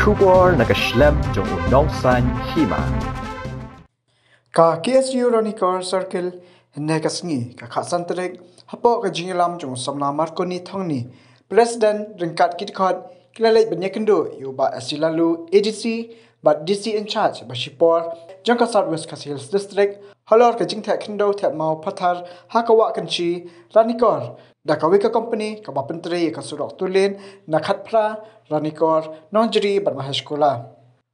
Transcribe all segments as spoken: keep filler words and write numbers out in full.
Khubor na ka shlem jong u nongsan hima. Ka K S U Ranikor Circle hynne ka sngi ka khatsan tarik hapoh ka jingïalam jong u Samla Marconi Thongni, President ryngkat ki dkhot ki la leit ban ïakynduh ïa u Bah S C Laloo, A D C bad D C in charge ba shipor jong ka South West Khasi Hills District halor ka jingtheh khyndew theh maw pathar ha ka wah Kynshi Ranikor da kawei ka company kaba pyntrei ïa ka surok two lane na Khatphra, Ranikor, Nongjri bad Maheshkula.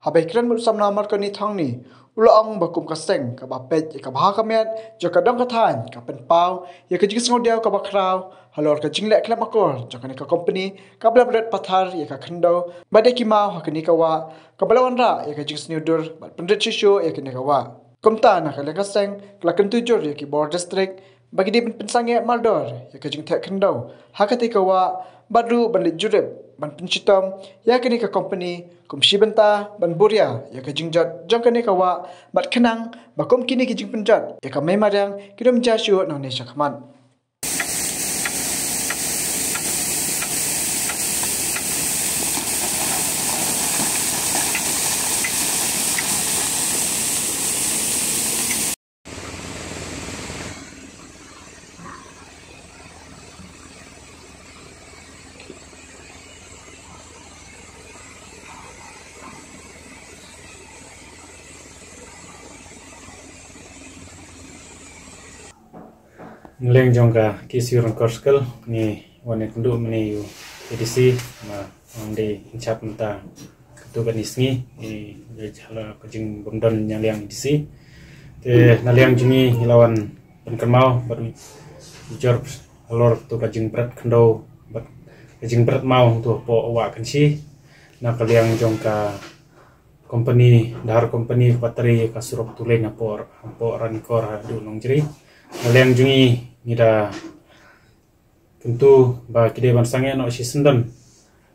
Haba kren bad u Samla Marconi Thongni, u la ong ba kum ka seng kaba peit ïa ka bha ka miat jong ka dong ka thaiñ ka pynpaw ïa ka jingsngewdiaw kaba khraw halor ka jingleh khlem akor jong kane ka company kaba la pynrit pathar ïa ka khyndew bad ïa ki maw ha kane ka wah, kaba la wanrah ïa ka jingsniew dur bad pynrit shuh shuh ïa kane ka wah. Kumta na ka liang ka seng ka la kyntu jur ïa ki bor district ba ki dei ban pynsangeh mardor ïa ka jingtheh khyndew ha katei ka wah bad ruh ban leit jurip ban pynshitom ïa kane ka company kum shi bynta ban buh ria ïa ka jingjot jong kane ka wah bad khnang ba kum kine ki jingpynjot ïa ka mei mariang kin ym jia shuh nangne shakhmat. Na liang jong ka K S U Ranikor Circle ngi wan ïakynduh mynne ïa u A D C, ma wan dei in charge mynta katto katne sngi, i, i, hala ka jingbymdon na liang A D C. Te na liang jong ngi ngi la wan pynkynmaw bad u jor halor to ka jingbret khyndew bad ka jingbret maw to hapoh wah Kynshi na ka liang jong ka company, Dhar company kaba trei ka surok two lane hapoh, hapoh Ranikor haduh Nongjri. Na liang jong ngi ngi da kyntu ba ki dei ban sangeh noh shisyndon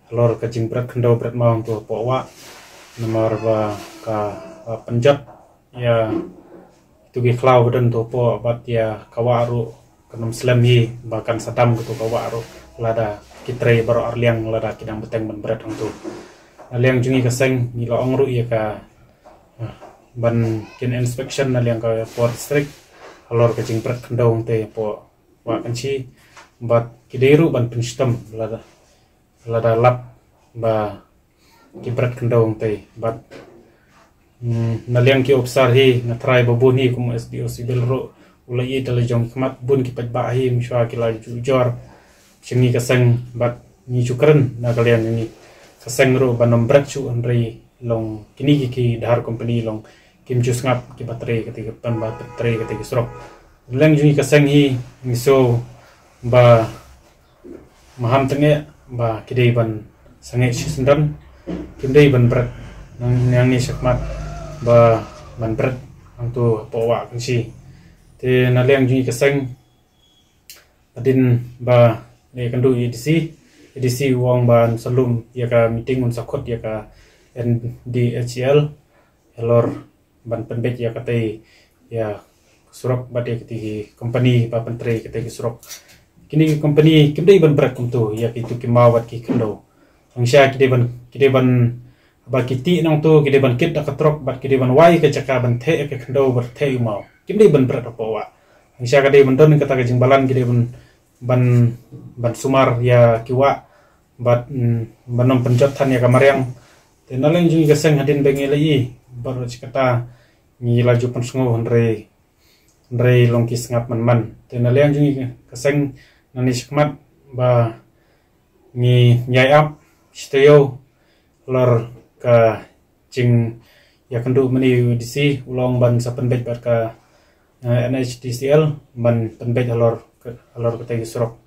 halor ka jingbret khyndew bret maw to hapoh wah. Namar ba ka, ba pynjot ïa kitu ki khlaw ba don to hapoh bad ïa ka wah ruh kan ym slem hi ba kan sa dam katu ka wah ruh lada ki trei baroh arliang lada ki dang bteng ban bret hangtu. Na liang jong ngi ka seng ngi la ong ruh ïa ka, ah, ban kin inspection na liang ka por district halor ka jingbret khyndew hangtei hapoh wah Kynshi bad ki dei ruh ban pynshitom lada, lada lap ba ki bret khyndew hangtei bad, mm, na liang ki ophisar hi nga tharai ba bun hi kum S D O Civil ruh u la ïohi da la jong ki khmat bun ki paidbah hi mynshuwa ki la ju jor sha ngi ka seng bad ngi ju kren na ka liang ngi ka seng ruh ban ym bret shuh hynrei long kine ki, ki Dhar company long kim ju sngap kiba trei katei ki pan ba trei katei ki surok. Na liang jong ngi ka seng hi ngi sngew ba maham tang eh ba ki dei ban sangeh shisyndon, kim dei ban bret nang, nangne shakhmat ba ban bret hangtu hapoh wah Kynshi. Te na liang jong ngi ka seng hadien ba ngi ïakynduh ïa A D C, A D C u ong ba un sa lum ïa ka meeting, un sa khot ïa ka N D H E L halor ban pynbeit ïa katei ïa surok bad ïa katei ki company ba pyntrei katei ki surok. Kine ki company kim dei ban bret kumtu ïa kitu ki maw bad ki khyndew. Hangta ki dei ban, ki dei ban, ba ki tih nangtu ki dei ban kit da ka trok bad ki dei ban wai ka jaka ban theh ïa ka khyndew bad theh ïa u maw. Kim dei ban bret hapoh wah. Hangta ka dei ban don kata ka jingbalan, ki dei ban, ban, ban sumar ïa ki wah bad, mm, ban ym pynjot than ïa ka mariang. Te na liang jong ngi ka seng hadien ba ngi la ïohi baroh shi katta ngi la ju pynsngew hynrei, hynrei long ki sngap man man. Te na liang jong ngi ka seng nangne shakhmat ba ngi ïai ap shi taïew halor ka jingïakynduh mynne ïa u A D C, u la ong ban sa pynbeit bad ka, eh, N H D C L ban pynbeit halor ka, halor katei ka surok.